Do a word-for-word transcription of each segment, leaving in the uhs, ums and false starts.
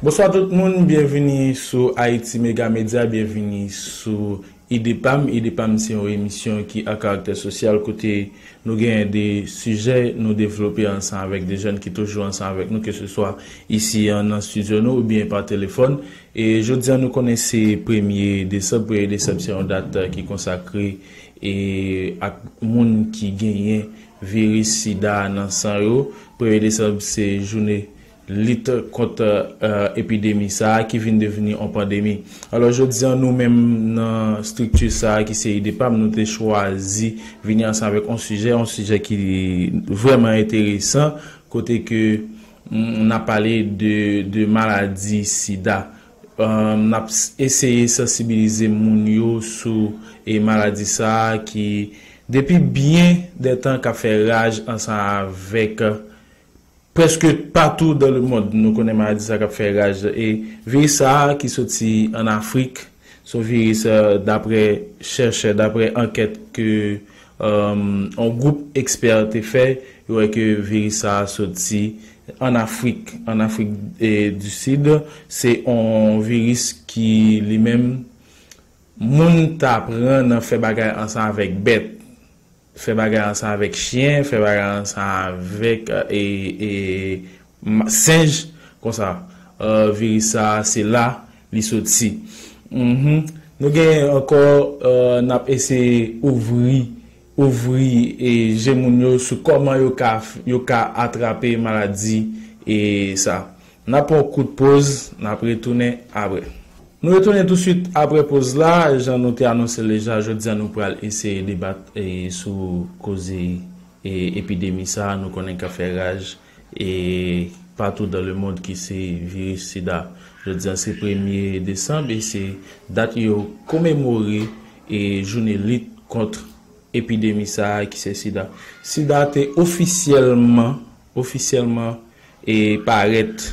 Bonswa tout moun, byenvini sou Haiti Mega Media, byenvini sou Ide Pam. Ide Pam se yon emisyon ki a karaktè sosyal kote nou genyen de sijè nou devlope ansanm avèk de jèn ki toujou ansanm avèk nou, ke se swa isi an nan estidyo nou oubyen pa telefòn. E jodi a nou konnen se premye desanm, premye desanm se yon dat ki konsakre e ak moun ki genyen viris sida nan san yo. Premye desanm se jounen lit kont epidemi sa a ki vin devni yon pandemi. Alò jodi a nou menm nan estrikti sa a ki se Ide Pam, nou te chwazi vini ansanm avèk yon sijè, yon sijè ki vrèman enteresan, kote ke n ap pale de, de maladi sida. N ap eseye sansibilize moun yo sou e maladi sa a ki depi byen de tan k ap fè raj ansanm avèk prèske patou dans le monde. Nou konnen maladi sa k ap fè raj e viris sa a ki soti an Afrik. Se yon viris daprè chèchè, daprè ankèt ke yon gwoup ekspè te fè, yo wè ke viris sa a soti an Afrik, an Afrik di Sid. Se yon viris ki li menm moun ta pran nan fè bagay ansanm avèk bèt, fè bagay ansanm avèk chyen, fè bagay ansanm avèk e, e, senj, konsa viris sa a se la li soti. Nou gen ankò, n ap eseye ouvri, ouvri e je moun yo sou kòman yo ka, yo ka atrape maladi e sa. N ap pran yon kout poz, n ap retounen apre. Nou retounen touswit apre poz la, jan nou te anonse l deja, jodi a nou pral eseye debat e sou koze e epidemi sa a nou konnen k ap fè raj e patou dans le monde ki se viris sida. Jodi a se premye desanm e se dat yo komemore e jounen lit kont epidemi sa a ki se sida. Sida te ofisyèlman, ofisyèlman e parèt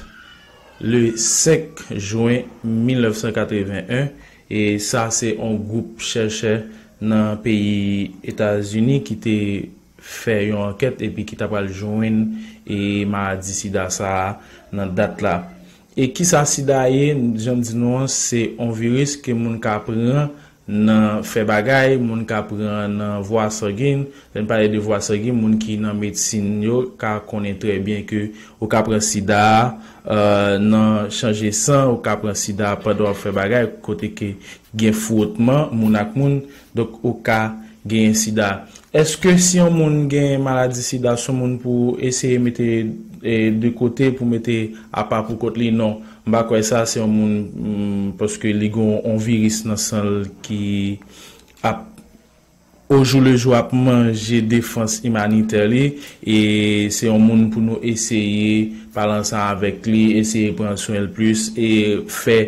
le senk jen mil nèf san katreven en e sa se yon gwoup chèchè nan peyi Etazini ki te fè yon ankèt epi ki ta pral jwenn e maladi sida sa a nan dat la. E kisa sida ye? Jan m di nou an, se yon viris ke moun ka pran nan fè bagay, moun ka pran nan vwa sangin. Lè n pale de vwa sangin, moun ki nan medsin yo ka konnen trè byen ke ou ka pran sida a nan chanje san, ou ka pran sida a pandan w ap fè bagay, kote ke gen fwotman moun ak moun, donk ou ka genyen sida. Èske si yon moun gen maladi sida, se yon moun pou eseye mete e, de kote, pou mete apa pou kont li? Non. M pa kwè sa, se yon moun, mm, paske li gen yon viris nan san l ki ap, ojoulejou, ap manje defans imanitè li, e se yon moun pou nou eseye pale ansanm avèk li, eseye pran swen l plis, e fè,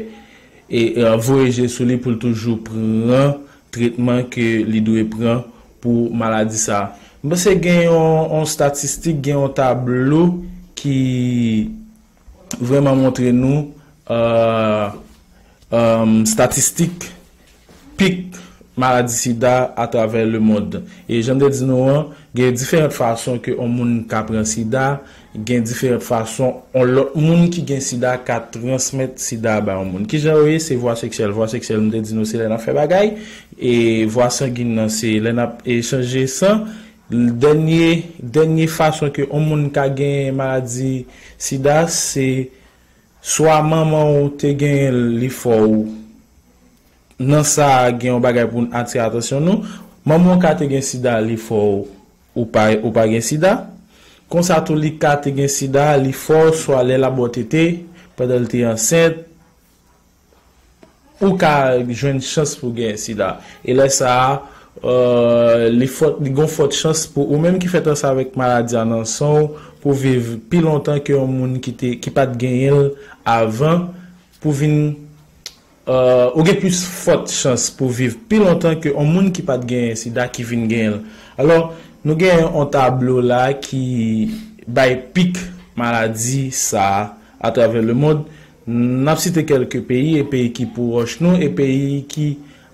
e, e voye je sou li pou l toujou pran tretman ke li dwe pran pou maladi sa a. M panse gen yon, yon statistik, gen yon tablo ki vrèman montre nou, euh, euh, statistik pik maladi sida atravè lemond. E jan m te di nou an, gen diferan fason ke yon moun ka pran sida, gen diferan fason yon lòt moun ki gen sida ka transmèt sida bay yon moun. Kijan yo ye? Se vwa seksyèl. Vwa seksyèl, m te di nou, se lè n ap fè bagay. E vwa sangin nan, se lè n ap echanje san. Dènye, dènye fason ke yon moun ka gen maladi sida, se swa manman w te genyen l, li fè w. Nan sa a, gen yon bagay pou n atire atansyon nou. Manman w ka te gen sida, li fè w, ou pa, ou pa gen sida. Konsa tou, li ka te gen sida, li fè w, swa lè l ap ba w tete, pandan l te ansent, ou ka jwenn chans pou genyen sida. E lè sa a, euh, li fòt, li gon fòt chans pou ou menm ki fèt ansanm avèk maladi a nan san w, pou viv pi lontan ke yon moun ki te, ki pa t genyen l avan, pou vin, euh, ou gen plis fòt chans pou viv pi lontan ke yon moun ki pa t genyen sida ki vin genyen l. Alò, nou gen yon tablo la ki bay pik maladi sa a atravè lemond. N ap site kèlke peyi, e peyi ki pwòch nou, e peyi ki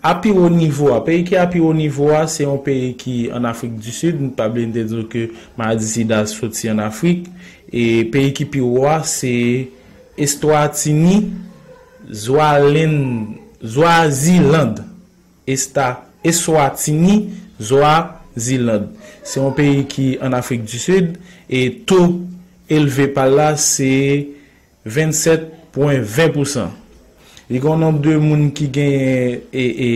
a pi wo nivo a. Peyi ki a pi wo nivo a, se yon peyi ki an Afrik di Sid. Pa bliye m te di w ke maladi sida soti an Afrik. E peyi ki pi wo a, se Eswatini, Zwalen-, Zwaziland. Esta-, Eswatini, Zwaziland. Se yon peyi ki an Afrik di Sid e to elve pa l la se vennsèt pwen ven pousan. Li gen yon nonb de moun ki genyen e, e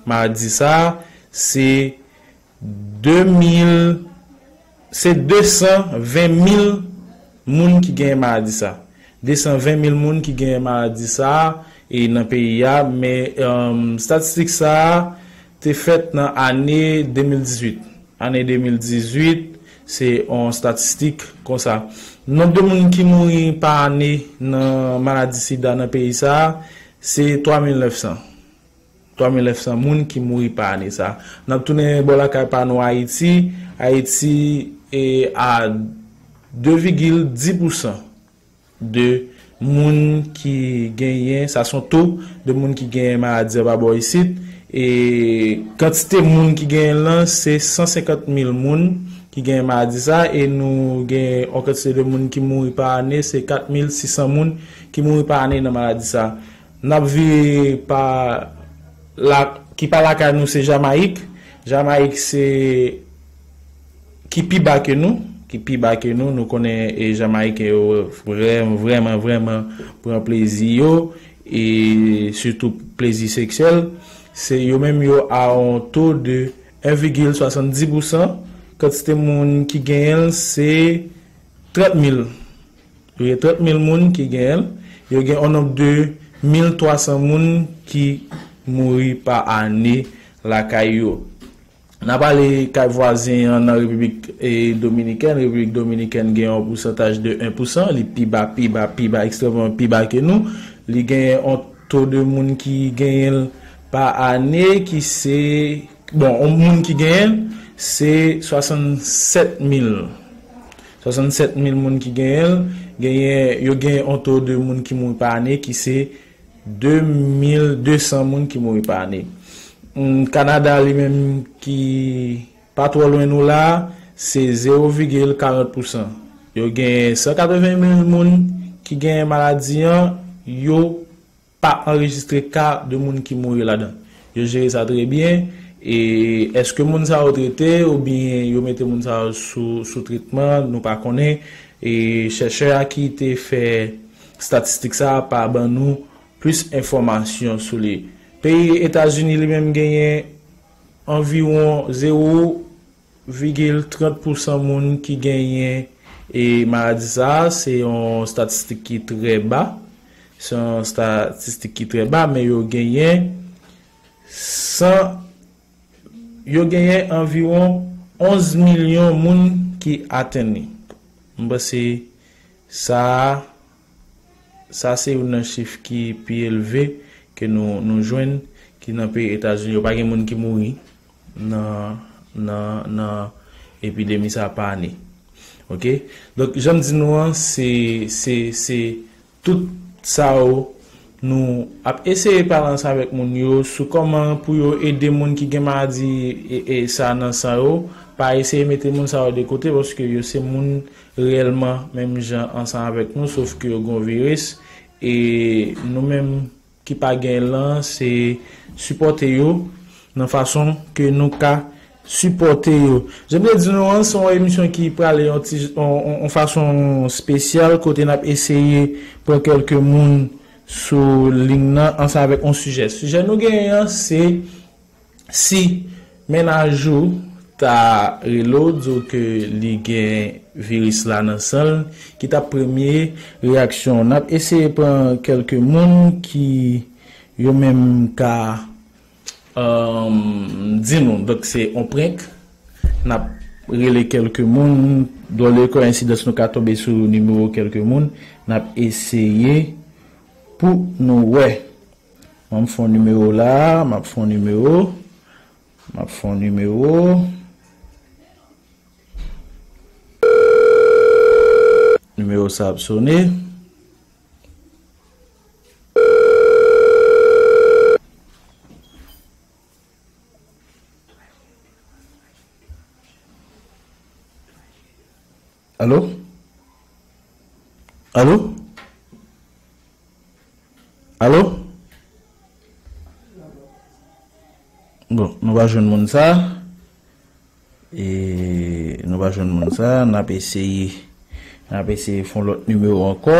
maladi sa a, se de mil, se de san ven mil moun ki genyen maladi sa. De san ven mil moun ki genyen maladi sa e nan peyi a, men um, statistik sa a te fèt nan ane de mil dizuit. Ane de mil dizuit, se yon statistik konsa. Nonb de moun ki mouri pa ane nan maladi sida nan peyi sa a, se twa mil nèf san. Twa mil nèf san moun ki mouri pa ane sa. N ap tounen bò lakay pa nou Ayiti. Ayiti e a de vigil dis pousan de moun ki genyen, sa se yon to de moun ki genyen maladi an pa bò isit. E kantite moun ki genyen l lan, se san senkant mil moun ki genyen maladi sa, e nou gen yon kantite de moun ki mouri pa ane, se kat mil sis san moun ki mouri pa ane nan maladi sa. N ap vire pa la, ki pa lakay nou, se Jamayik. Jamayik se ki pi ba ke nou, ki pi ba ke nou. Nou konnen e Jamayiken yo vrèman, vrèman, vrèman pran plezi yo, e sitou plezi seksyèl. Se yo menm yo a yon to de en vigil swasanndis pousan. Kantite moun ki genyen l, se trant mil. Yo gen trant mil moun ki genyen l. Yo gen yon nonb de mil twa san moun ki mouri pa ane lakay yo. N ap ale kay vwazen an nan Repiblik e, Dominikèn. Repiblik Dominikèn gen yon pousantaj de en pousan. Li pi ba, pi ba, pi ba, ekstrèmman pi ba ke nou. Li gen yon to de moun ki genyen l pa ane ki se, bon, yon moun ki genyen l, se swasannsèt mil. Swasannsèt mil moun ki genyen l, genyen, yo gen yon to de moun ki mouri pa ane ki se de mil de san moun ki mouri pa ane. Hmm, Kanada li menm ki pa twò lwen nou la, se zewo vigil karant pousan. Yo gen san katreven mil moun ki gen maladi an, yo pa anrejistre ka de moun ki mouri ladan. Yo jere sa trè byen. E èske moun sa yo trete oubyen yo mete moun sa yo sou, sou tretman, nou pa konnen. E chèchè a ki te fè statistik sa a pa ban nou plis enfòmasyon sou li. Peyi Etazini li menm genyen anviwon zewo vigil trant pousan moun ki genyen e maladi sa a. Se yon statistik ki trè ba. Se yon statistik ki trè ba, men yo genyen san, yo genyen anviwon onz milyon moun ki atenn li. M panse sa a, sa se youn nan chif ki pi elve ke nou, nou jwenn, ki nan peyi Etazini. Yo pa gen moun ki mouri nan, nan, nan epidemi sa pa ane. Oke? Donk, jan m di nou an, se, se, se tout sa yo nou ap eseye pale ansanm avèk moun yo sou kòman pou yo ede moun ki gen maladi e, e sa nan san yo. Pa eseye mete moun sa yo de kote, paske yo se moun reyèlman menm jan ansanm avèk nou, sof ke yo gen yon viris. E nou menm ki pa gen l lan, se sipòte yo nan fason ke nou ka sipòte yo. Jan m te di nou an, se yon emisyon ki prale yon ti, yon, yon, yon fason espesyal, kote n ap eseye pran kèlke moun sou liy nan ansanm avèk yon sijè. Sijè nou genyen an, se si mennaj ou ta rele w, di w ke li gen viris la nan san l, ki t ap premye reyaksyon w? N ap eseye pran kèlke moun ki yo menm ka, um, di nou. Donk, se on prank. N ap rele kèlke moun. Dwòl de koyensidans, nou ka tonbe sou nimewo kèlke moun. N ap eseye pou nou wè. M ap fè yon nimewo la, m ap fè yon nimewo, m ap fè yon nimewo. Nimewo sa ap sone. Alo? Alo? Alo? Bon, nou pa jwenn moun sa. E nou pa jwenn moun sa. N ap eseye, n ap eseye fè yon lòt nimewo ankò.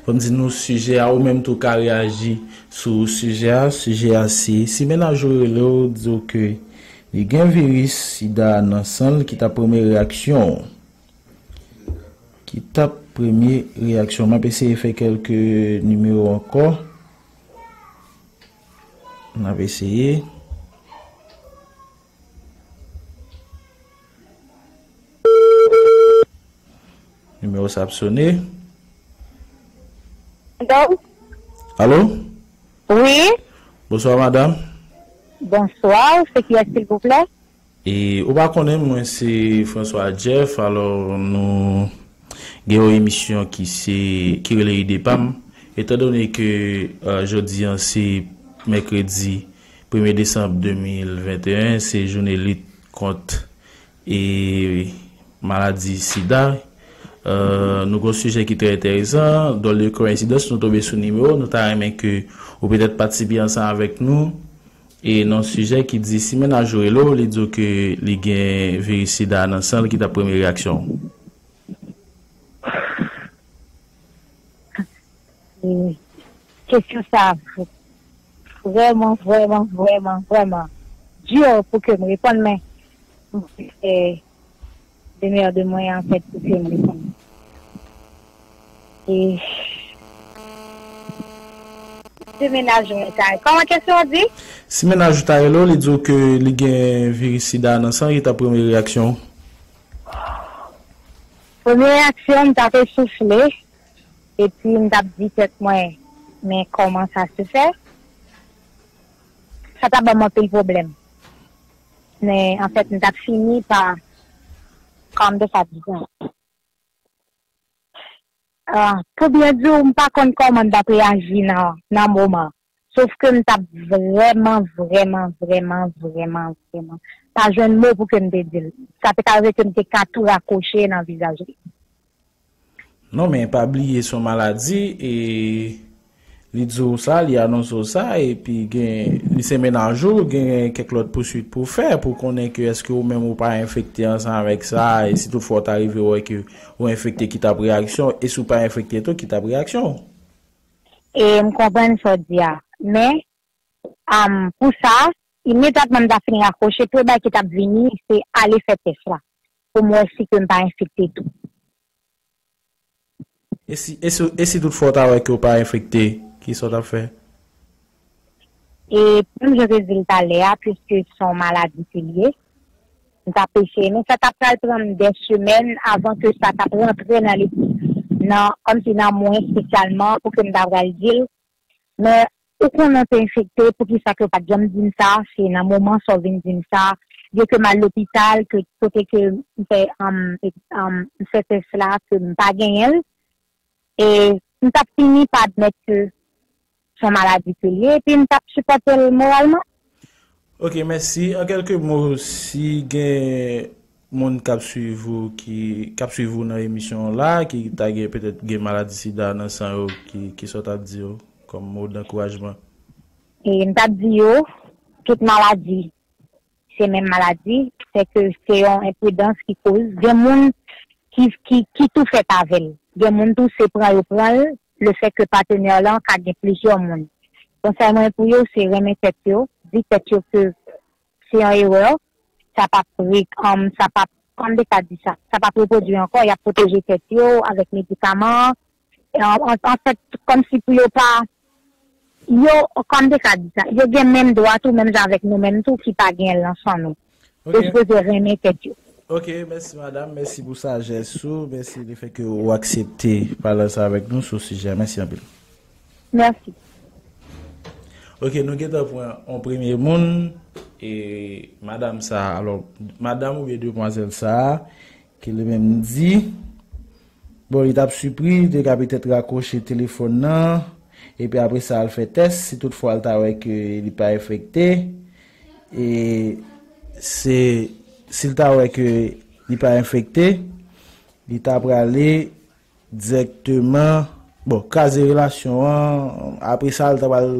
Fò m di nou sijè a, ou menm tou ka reyaji sou sijè a. Sijè a se, si mennaj ou rele w, di w ke li gen viris sida nan san l, ki t ap premye reyaksyon w? Ki t ap premye reyaksyon? M ap eseye fè kèlke nimewo ankò. N ap eseye. Nimewo sa ap sone. Alo? Alo? Wi. Bonswa, madanm. Bonswa, se kiyès, silvouplè? E, ou pa konnen, mwen se François Jeff, alò nou gen yon emisyon ki se, ki rele Ide Pa M. Etan done ke, euh, jodi an se mèkredi premye desanm de mil venteyen, se jounen lit kont e maladi sida. Euh, nou gen yon sijè ki trè enteresan. Dòl de koyensidans, nou tonbe sou nimewo. Nou ta renmen ke ou petèt patisipe ansanm avèk nou. E nan yon sijè ki di, si mennaj ou rele w, li di w ke li gen viris sida nan san l, ki t ap premye reyaksyon w? E kesyon sa vrèman, vrèman, vrèman, vrèman di pou ke m reponn, men m fè demè de mwen, anfèt, pou ke m reponn. E si mennaj mwen ta, kòman kesyon an di? Si mennaj ou ta rele w, li di w ke li gen viris sida nan san, ki t ap premye reyaksyon w? Premye reyaksyon, m t ap esoufle, epi m t ap di tèt mwen, men kòman sa se fè? Sa t ap ban m anpil pwoblèm. Men, anfèt, m t ap fini pa, kòman m te ka di sa? Ah, pou byen di w, m pa konn kòman m t ap reyaji nan, nan moman. Sof ke m t ap vrèman, vrèman, vrèman, vrèman, vrèman pa jwenn mo pou ke m te di l. Sa te ka rive ke m te ka tou rakwoche nan vizaj li. Non, men pa bliye se yon maladi, e li di w sa, li anonse w sa, epi gen, li se mennaj ou, gen kèk lòt pouswit pou w fè, pou konnen ke èske ou menm ou pa enfekte ansanm avèk sa, e si toutfwa w ta rive wè ke ou enfekte, ki t ap reyaksyon w, e si w pa enfekte tou, ki t ap reyaksyon w? E m konprann sa w di a, men, am, pou sa, imedyatman m ta fin rakwoche, premye bagay ki t ap vini, se ale fè tès la, pou m wè si ke m pa enfekte tou. E si, e si, e si toutfwa w ta wè ke w pa enfekte, kisa w t ap fè? E menm jan ke di l talè a, piske se yon maladi ke l ye, m t ap eseye, men sa t ap pral pran m dè semèn avan ke sa t ap rantre nan li, nan, kòmsi nan mwen espesyalman, pou ke m ta pral di l, men ou konnen w te enfekte, poukisa ke w pa t janm di m sa? Se nan moman sa w vin di m sa, byen ke m al lopital, ke kote ke m fè, um, um, m fè tès la, ke m pa genyen l. E m t ap fini pa admèt ke se yon maladi ke l ye, epi m t ap sipòte l moralman. Ok, mèsi. An kèlke mo, si gen moun k ap swiv ou, ki, k ap swiv ou nan emisyon an la, ki ta gen, petèt gen maladi sida nan san yo, ki, kisa w t ap di yo kòm mo dankourajman? E m t ap di yo, tout maladi se menm maladi, se ke se yon enpridans ki koz. Gen moun ki, ki, ki tou fèt avè l. Gen moun tou se pran yo pran l, lefètke patenè lan ka gen plizyè moun. Konsèy mwen pou yo, se renmen tèt yo, di tèt yo ke se yon erè, sa p ap re-, um, sa p ap, kòman m te ka di sa, sa p ap repwodui ankò, y ap pwoteje tèt yo avèk medikaman, an, an, anfèt, kòmsi pou yo pa, yo, kòman m te ka di sa, yo gen menm dwa tou, menm jan avèk nou menm tou, ki pa gen l nan san nou. Ok. Yo sipoze renmen tèt yo. Ok, mèsi madanm, mèsi pou sajès ou, mèsi lefètke ou aksepte pale ansanm avèk nou sou sijè a. Mèsi anpil. Mèsi. Ok, nou gentan pran yon premye moun, e madanm sa, alò, madanm oubyen demwazèl sa, ki li menm di, bon, li t ap sipriz, li te ka petèt rakwoche telefòn nan, epi apre sa, al fè tès, si toutfwa l ta wè ke li pa enfekte, e se, si l ta wè ke li pa enfekte, li ta prale dirèkteman Bon, kraze relasyon an, apre sa, l ta pral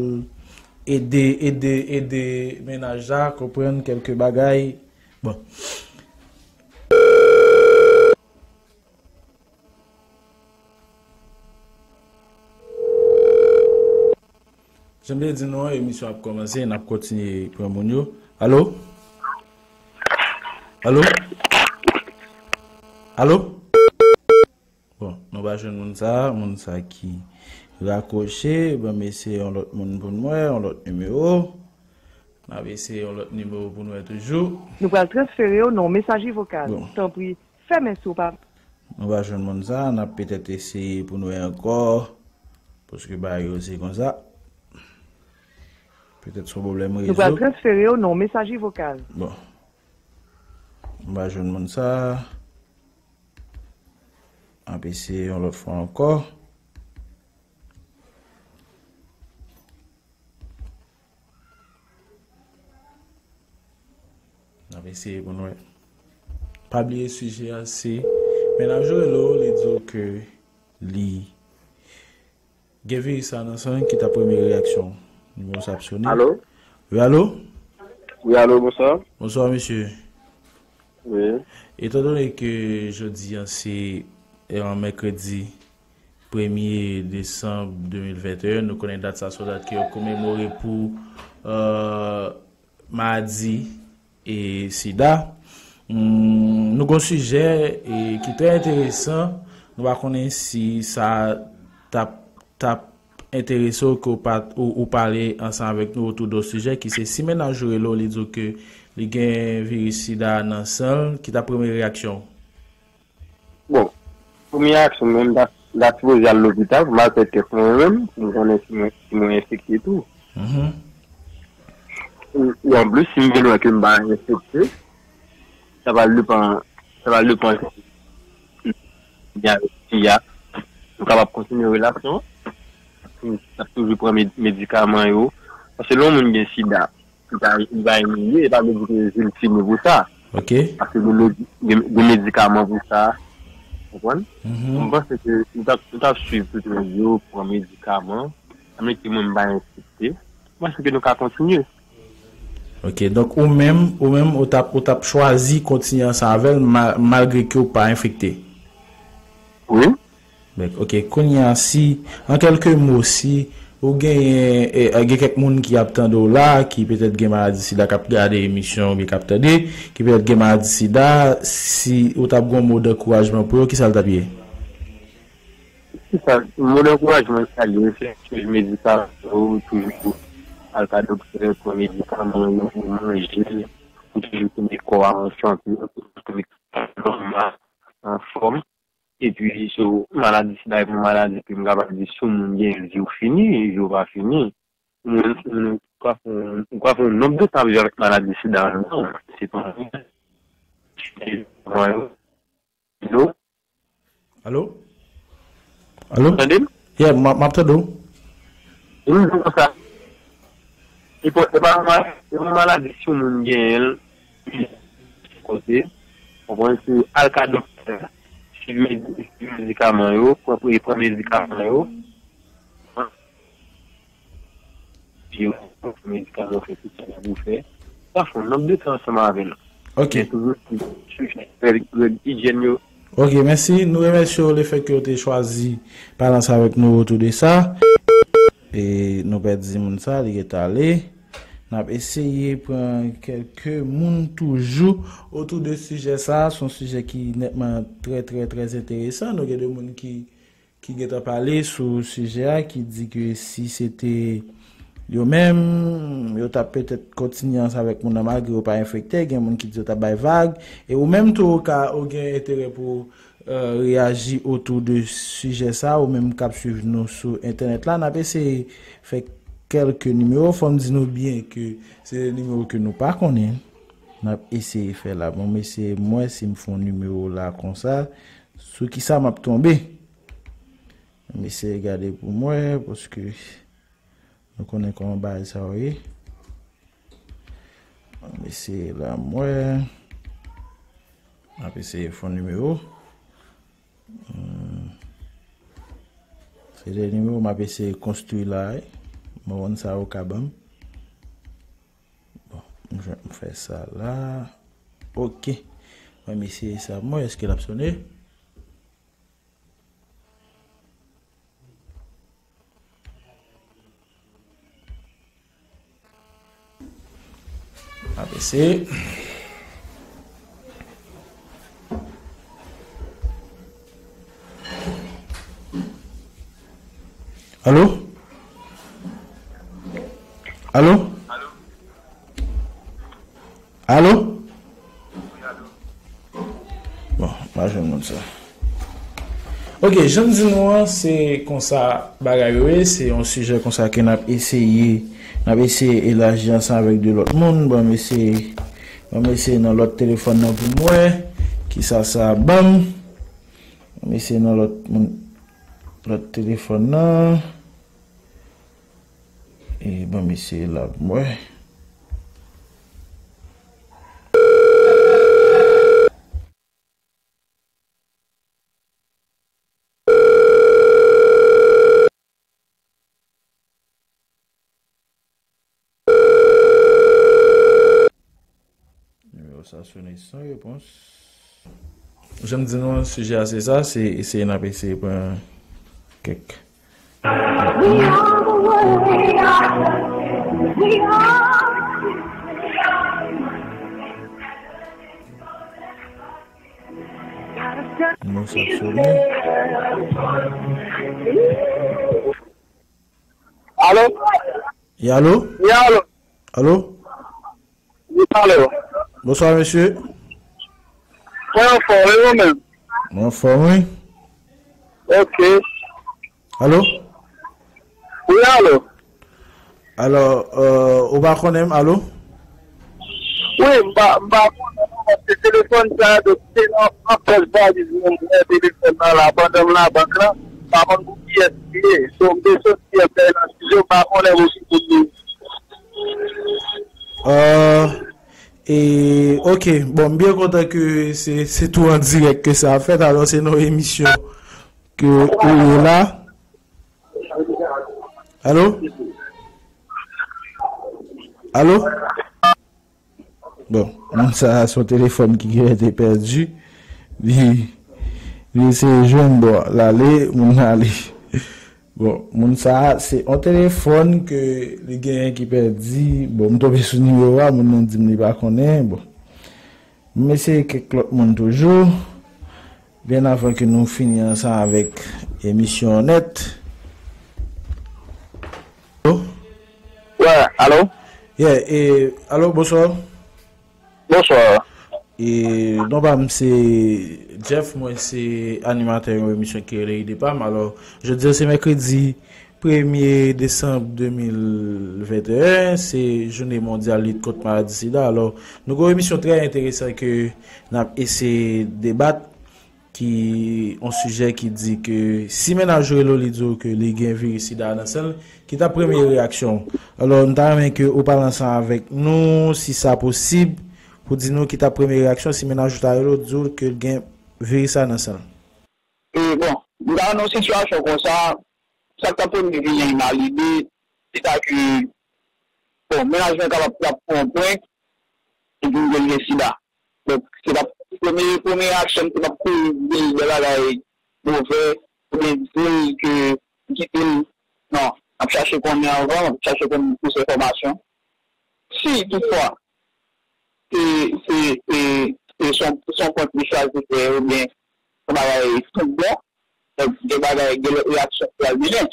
ede, ede, ede mennaj la konprann kèlke bagay. Bon. Jan m te di nou an, emisyon ap kòmanse, n ap kontinye pran moun yo. Alo? Alo? Alo? Bon, nou pa jwenn moun sa, moun sa ki rakwoche. Ban m eseye yon lòt moun pou n wè, yon lòt nimewo. N ap eseye yon lòt nimewo pou n wè toujou. Nou pral transfere w nan yon mesaje vokal. Bon. Tanpri, fèmen si w pa. Nou pa jwenn moun sa, n ap petèt eseye pou n wè ankò. Paske bagay yo se konsa. Petèt se yon pwoblèm rezo. Nou pral transfere w nan yon mesaje vokal. Bon. M pa jwenn moun sa. N ap eseye yon lòt fwa ankò. N ap eseye pou n wè. Pa bliye sijè a se, men n ap jwe lo, li di w ke li gen viris la nan san l, ki ta premye reyaksyon w? Nimewo sa ap sone. Alo? Wi, alo? Wi, alo, bonswa. Bonswa, mesye. Wi. Etandone ke jodi a se, eh, mèkredi premye desanm de mil venteyen, nou konnen dat sa se yon dat ke yo komemore pou, eh, maladi e sida. Hmm, nou gon sijè, e, ki trè enteresan. Nou pa konnen si sa t ap, t ap enterese w ke w pa, ou, ou pale ansanm avèk nou otou de sijè ki se si mennaj ou rele w, li di w ke li gen viris sida nan san l, ki ta premye reyaksyon w? Bon, premye aksyon mwen, m ta, m ta sipoze al lopital pou m al fè tès mwen menm, pou m konnen si mwen, si mwen enfekte tou. Mhm. E, e anplis, si m vin wè ke m pa enfekte, sa pral depann, sa pral depann si m gen avèk fi a, m kapab kontinye relasyon an, si m ap toujou pran med-, medikaman yo. Paske lè yon moun gen sida, li pa, li pa imilye, e pa vle di ke je l fini pou sa. Ok. Paske gen medi-, gen, gen medikaman pou sa. Konprann? Mhm. Mwen panse ke nou t ap, nou t ap swiv tout règ yo, pran medikaman. Sa vle di ke mwen m pa enfekte. Mwen panse ke nou ka kontinye. Ok, donk ou menm, ou menm, ou t ap, ou t ap chwazi kontinye ansanm avè l ma-, malgre ke w pa enfekte? Wi. Bèk, ok, kounye a, si, an kèlke mo, si ou genyen, e, e, gen kèk moun ki ap tande w la, ki petèt gen maladi sida, k ap gade emisyon oubyen k ap tande, ki petèt gen maladi sida, si ou t ap gen yon mo dankourajman pou yo, kisa l t ap ye? Kisa, mo dankourajman sa ye, se swiv medikaman yo, toujou al ka doktè, pran medikaman yo, manje, pou toujou kenbe kò a an sante, pou toujou kenbe kò a nòmal, anfòm. Epi, so, maladi sida, e pa yon maladi ke m kapab di, si yon moun genyen l, vi w fini, vi w pa fini. Ou menm, ou menm, ou ka fè yon, ou ka fè yon nonb de tan ap viv avèk maladi sida a, non, se pa anyen. Alo? Alo? Alo? Tande m? Yeah, m ap, m ap tande w. Li menm di konsa, e pa, e pa yon ma-, e pa yon maladi si yon moun genyen l, kote, konprann, se al ka doktè, swiv medi-, swiv medikaman yo, pran, pran medikaman yo. Yo, medikaman, fè tout sa pou fè. Sa fè yon nonb de tan ansanm avè l. Ok. Men toujou swiv règ, règ ijyèn yo. Ok, mèsi. Nou remèsye w lefètke w te chwazi pale ansanm avèk nou otou de sa. E nou pèdi moun sa, li gentan ale. N ap eseye pran kèlke moun toujou otou de sijè sa. Se yon sijè ki nètman trè, trè, trè enteresan. Nou gen de moun ki ki gentan pale sou sijè a, ki di ke si se te yo menm, yo t ap petèt kontinye ansanm avèk moun nan malgre yo pa enfekte, gen moun ki di yo t ap bay vag, e ou menm tou ou ka, ou gen enterè pou, euh, reyaji otou de sijè sa, ou menm k ap swiv nou sou entènèt la, n ap eseye fè kèlke nimewo, fò m di nou byen ke se de nimewo ke nou pa konnen, n ap eseye fè la, bon, m eseye m wè si m fè yon nimewo la konsa, sou kisa m ap tonbe. M eseye gade pou m wè, paske nou konnen kòman bagay sa yo ye. M eseye la, m wè. M ap eseye fè yon nimewo. Hmm. Se de nimewo m ap eseye konstwi la, wi. Mwen konn sa yo ka ban m. Bon, m jwenn, m fè sa la. Ok. Mwen, m eseye sa. Mwen, èske l ap sone? A B C. Alo? Alo? Alo? Bon, m pa jwenn moun sa. Ok, jan m di nou an, se konsa bagay yo ye, se yon sijè konsa ke n ap eseye, n ap eseye elaji ansanm avèk de lòt moun. Ban m eseye, ban m eseye nan lòt telefòn nan pou m wè kisa sa ban m. Ban m eseye nan lòt moun, lòt telefòn nan. E ban m eseye la pou m wè. Nimewo sa sone san repons. Jan m di nou an, sijè a se sa, se eseye n ap eseye pran kèk. We are the world. We are. Nimewo sa sone. Alo? Wi, alo? Wi, alo? Alo? Wi, alo? Bonswa, mesye. Mwen anfòm, e ou menm? Mwen anfòm, wi. Ok. Alo? Wi, alo? Alò, euh, ou pa konnen m, alo? Wi, m pa, m pa konnen non, paske telefòn sa, donk, se nan, nan pòch valiz mwen, m pran telefòn nan la, pandan m nan bank lan, m pa konn pou kiyès li ye. So, m te soti, m te nan estidyo, m pa konnen pou ki moun li ye. Euh, e, ok, bon, m byen kontan ke se, se tou an dirèk ke sa ap fèt, alò se nan yon emisyon ke ou ye la. Alo? Alo? Bon, moun sa a se yon telefòn ki genlè te pèdi. Li, li eseye jwenn, bon, l ale, moun nan ale. Bon, moun sa a se yon telefòn ke li genyen ki pèdi. Bon, m tonbe sou nimewo a, moun nan di m li pa konnen. Bon. M eseye kèk lòt moun toujou, byen avan ke nou fini ansanm avèk emisyon an nèt. Alo? Wè, alo? Yeah, e, alo, bonswa. Bonswa. E, non pa m se Jeff, mwen se animatè yon emisyon ki rele Ide Pa M. Alò, jodi a se mèkredi premye desanm de mil venteyen, se jounen mondyal lit kont maladi sida. Alò, nou gen yon emisyon trè enteresan ke n ap eseye debat, ki yon sijè ki di ke si mennaj ou rele w, li di w ke li gen viris sida a nan san l, ki t ap premye reyaksyon w? Alò, n ta renmen ke ou pale ansanm avèk nou, si sa posib, pou di nou ki t ap premye reyaksyon w si mennaj ou ta rele w, di w ke l gen viris la nan san l. E bon, m ta nan yon sitiyasyon konsa, sa k ta premye vini nan lide, se ta ke, bon, mennaj mwen kapab t ap pran yon prank, epi m di l gen sida. Donk, se t ap premye, premye aksyon m, se t ap kouri di l de bagay movè, oubyen di l ke m kite l. Non, m ap chache konnen anvan, m ap chache konnen plis enfòmasyon. Si toutfwa, se, se, se, se son, se son prank li chwazi fè, oubyen se bagay tout bon, donk, gen bagay, gen lòt reyaksyon ki pral mennen.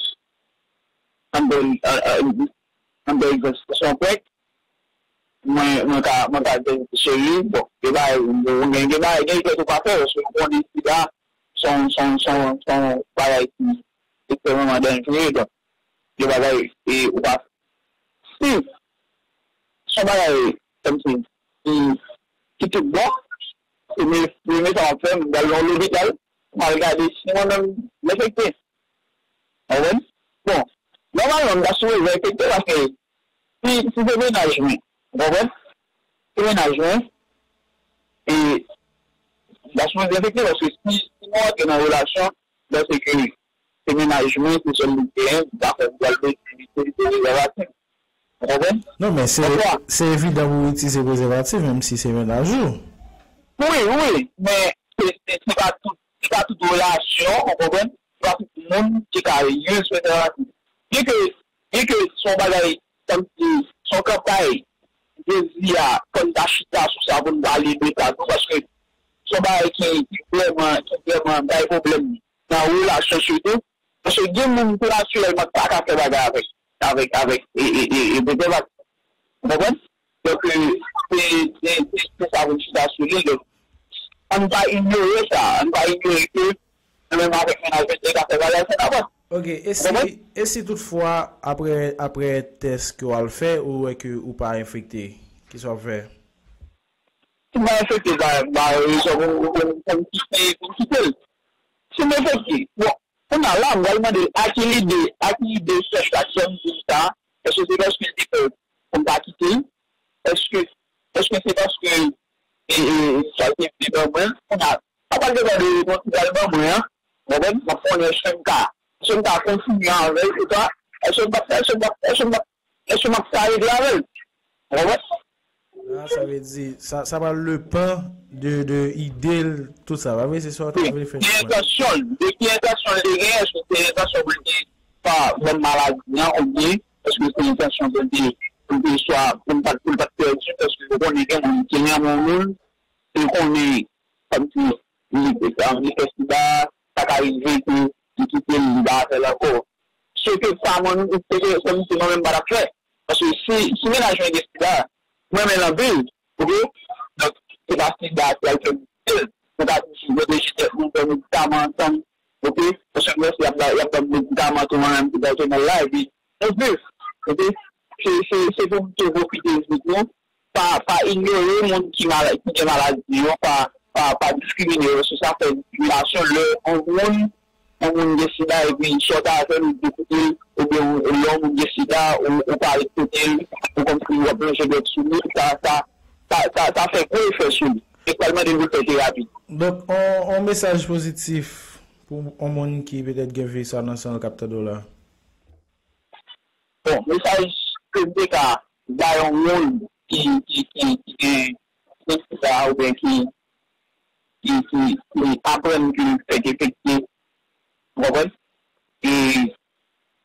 Ann pran, ann, ann, ann pran egzanp, se yon prank, mwen, mwen ka, mwen ka di se li, bon, gen bagay, gen, gen bagay, gen egzanp ou pa fè, paske ou konnen sida, se yon, se yon, se yon, se yon bagay ki ekstrèmeman danjere, donk, gen bagay, e, ou pa, si, se yon bagay, kòmsi, ki, ki tout bon, se premye, premye sa m ap fè, m pral nan lopital, m al gade si mwen menm m enfekte. Ou konprann? Bon, nòmalman, m ta sipoze enfekte paske si, si se mennaj mwen, ou konprann? Se mennaj mwen, e m ta sipoze enfekte paske si, si nou antre nan relasyon, lè se ke se mennaj mwen, se sèl li genyen, m dakò pou al itilize prezèvatif. Ou konprann? Non, men se, se evidan pou w itilize prezèvatif, menm si se mennaj ou. Wi, wi, men se, se, se pa tout, se pa tout relasyon, ou konprann? Se pa tout moun ki ka use prezèvatif. Byen ke, byen ke se yon bagay, kòmsi, se yon kanpay, jodi a, fò n ta chita sou sa pou n pale de sa tou, paske se yon bagay ki, ki vrèman, ki vrèman bay pwoblèm nan relasyon sitou. Paske gen moun ki natirèlman pa ka fè bagay avèk, avèk, avèk, e, e, e, e, prezèvatif. Ou konprann? Donk, e, se, se, se, se sa pou n chita sou li. Donk, ann pa inyore sa. Ann pa inyore ke nou menm avèk mennaj nou te ka fè bagay sa n ap fè. Ok, e si, e si toutfwa, apre, apre tès ke w al fè, ou wè ke ou pa enfekte, kisa w ap fè? Si m pa enfekte, ba, ba, rezon pou, pou, pou m kite, pou m kite l. Si m enfekte, bon, kounye a la, m pral mande l, a ki lide, a ki lide fè sa, sa m di sa, èske se paske l te pè pou m pa kite l? Èske, èske se paske, e, e, sa l te vle ban mwen? Kounye a, sa pral depann de repons li pral ban mwen an. Ou konprann? M ap konnen èske m ka, èske m ka kontinye avè l, se sa? Èske m p ap, èske m p ap, èske m p ap, èske m ap ka regle avè l? Ou konprann? La, sa vle di, sa, sa pral depann de, de ide l, tout sa, pa vre? Se sa w ta vle fè. Ki entansyon l, de ki entansyon l te genyen, èske se entansyon pou l te pa ban m maladi an, oubyen èske se entansyon pou l te, pou l te swa, pou l pa t, pou l pa t pèdi, paske ou konnen gen moun ki renmen yon moun, li konnen, kòmsi, li, li fè sida, sa ka rive ke li kite l, li pa fè l ankò. Se ke sa mwen, se ke, se ke mwen menm m pa t ap fè. Paske si, si mennaj mwen gen sida, mwen renmen l anpil, oke? Donk, se pa sida ki al fè m kite l. Nou ka toujou pwoteje tèt nou, pran medikaman ansanm, oke? Paske mwen si y ap ba, y ap ban m medikaman tou mwen menm ki pral tounen la, epi nou viv, oke? Se, se, se pou m tou pwofite di nou, pa, pa inyore moun ki mala-, ki gen maladi yo, pa, pa, pa diskrimine yo, paske sa fè diskriminasyon lè yon moun, yon moun gen sida, epi sa w ta fè l, ou te koute l, oubyen ou, lè yon moun gen sida, ou, ou pa ret kote l, ou kòmsi w ap lonje dwèt sou li, sa, sa, sa, sa, sa fè gwo efè sou li. E pral mande l pou l fè terapi. Donk, on, on mesaj pozitif pou on moun ki petèt gen vi sa nan san l k ap tande w la. Bon, mesaj ke m te ka bay yon moun ki, ki, ki, ki gen, ki gen sida oubyen ki, ki, ki, ki aprann ke l fèk enfekte, ou konprann? E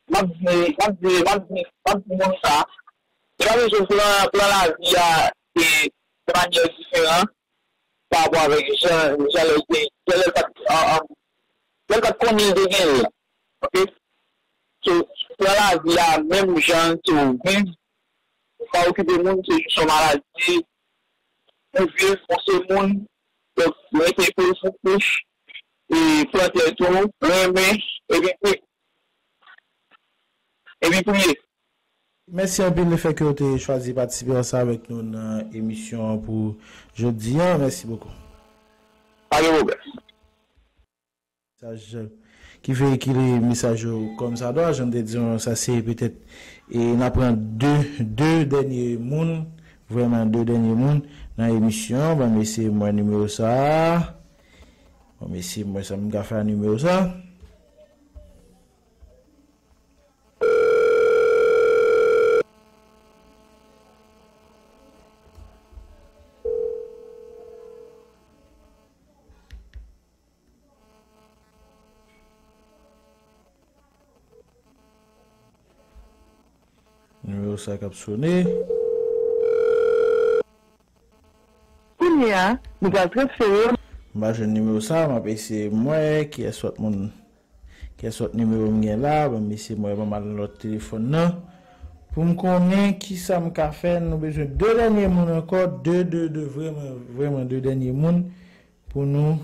m ap di, m ap di, m ap di, m ap di moun sa, li pa bezwen pran, pran lavi a, e, de manyè diferan pa rapò avèk jan, jan lè l te, jan lè l pa t, an, an, jan l pa t konnen l te genyen l. Oke? So, pran lavi a menm jan ke w viv, pa okipe moun, se jis yon maladi, ou viv, ou se moun, donk, rete pou w sou kouch, e pran tèt ou, renmen, epi pri-, epi priye. Mèsi anpil lefètke w te chwazi patisipe ansanm avèk nou nan emisyon an pou jodi a. Mèsi bokou. Pa gen pwoblèm. Mesaj ki veyikile mesaj yo kòmsadwa, jan m te di w, sa se petèt, e n ap pran de, de dènye moun, vrèman de dènye moun nan emisyon an. Ban m eseye m wè nimewo sa a. Ban m eseye m wè sa m ka fè a nimewo sa a. Nimewo sa k ap sone. Kounye a, nou pral transfere w. M pa jwenn nimewo sa, m ap eseye m wè kiyès lòt moun, kiyès lòt nimewo m gen la. Ban m eseye m wè, ban m al nan lòt telefòn nan pou m konnen kisa m ka fè. Nou bezwen de dènye moun ankò, de, de, de, vrèman, vrèman de dènye moun pou nou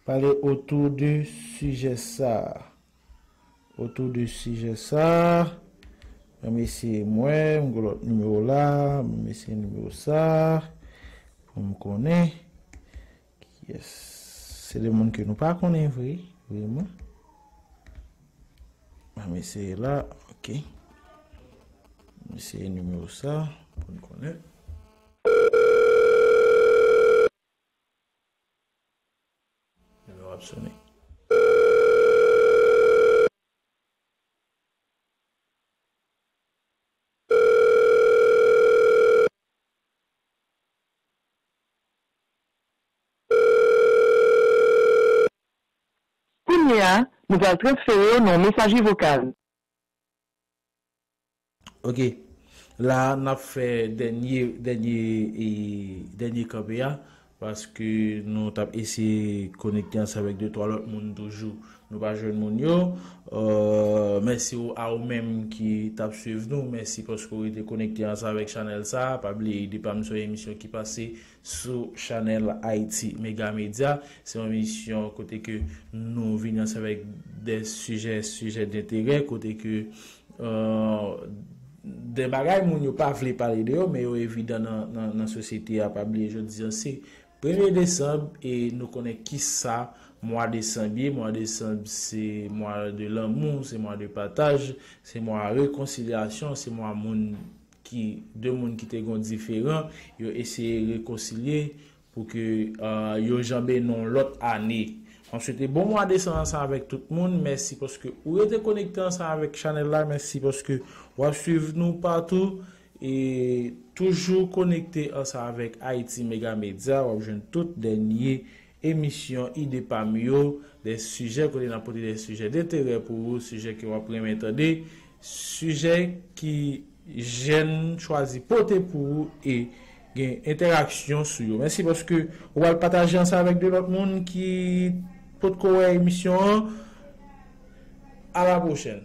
pale otou de sijè sa a. Otou de sijè sa a. Ban m eseye m wè, m gen lòt nimewo la, ban m eseye nimewo sa a, pou m konnen kiyès. Se de moun ke nou pa konnen vre, vrèman. Ban m eseye la, oke. M eseye nimewo sa a, pou n konnen. Nimewo ap sone. Nou pral transfere w nan yon mesaje vokal. Ok. La, n ap fè dènye, dènye, e, dènye kanpe a, paske nou t ap eseye konekte ansanm avèk de twa lòt moun toujou. Nou pa jwenn moun yo. Euh, mèsi ou, a ou menm ki t ap swiv nou. Mèsi paske ou rete konekte ansanm avèk chanèl sa. Pa bliye, Ide pa m se yon emisyon ki pase sou chanèl Haiti Mega Media. Se yon emisyon kote ke nou vini ansanm avèk de sijè, sijè denterè, kote ke euh, de bagay moun yo pa vle pale de yo, men yo evidan nan, nan, nan sosyete a. Pa bliye, jodi an se premye desanm e nou konnen ki sa mwa desanm ye. Mwa desanm se mwa de lanmou, se mwa de pataj, se mwa rekonsilyasyon, se mwa moun ki, de moun ki te gon diferan, yo eseye rekonsilye pou ke euh, yo janbe nan lòt ane. M ap swete bon mwa desanm ansanm avèk tout moun. Mèsi paske ou rete konekte ansanm avèk chanèl la. Mèsi paske w ap swiv nou patou. E toujou konekte ansanm avèk Haiti Mega Media. W ap jwenn tout dènye emisyon Ide pa m yo, de sijè kote n ap pote de sijè denterè pou ou, sijè ke w ap renmen tande, sijè ki jèn chwazi pote pou ou e gen entèraksyon sou yo. Mèsi paske ou al pataje ansanm avèk de lòt moun ki potko wè emisyon an. A la pwochèn.